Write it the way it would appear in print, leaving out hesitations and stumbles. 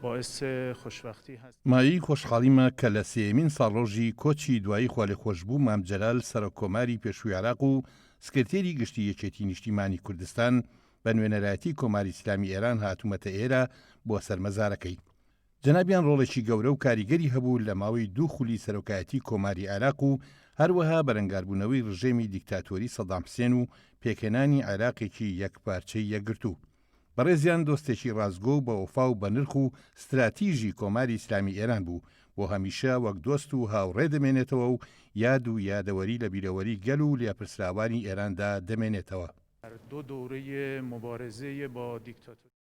باعث خوشبختی هست. مایەی خۆشحاڵیمە کە لە سێیەمین ساڵڕۆژی کۆچی دوایی خوالێخۆشبوو مام جەلال سەرۆک کۆماری پێشووی عێراق و سکرتێری گشتی یەکێتی نیشتیمانی کوردستان بە نوێنەرایەتی کۆماری ئیسلامی ئێران هاتوومەتە ئێرە بۆ سەر مەزارەکەی. جەنابیان ڕۆڵێکی گەورە و کاریگەری هەبوو لە ماوەی دوو خولی سەرۆکایەتی کۆماری عێراق و هەروەها بەرەنگاربوونەوەی ڕژێمی دیکتاتۆری سەدام حسێن و پێکهێنانی عێراقێکی یەکپارچەی یەکگرتوو. بەڕێزیان دۆستێکی ڕاستگۆ و بەوەفا و بەنرخ و ستراتیژی کۆماری ئیسلامی ئێران بوو، بۆ هەمیشە وەک دۆست و هاوڕێ دەمێنێتەوە و یاد و یادەوەری لە بیرەوەری گەل و لێپرسراوانی ئێراندا دەمێنێتەوە. در دو دوره مبارزه با دیکتاتوری.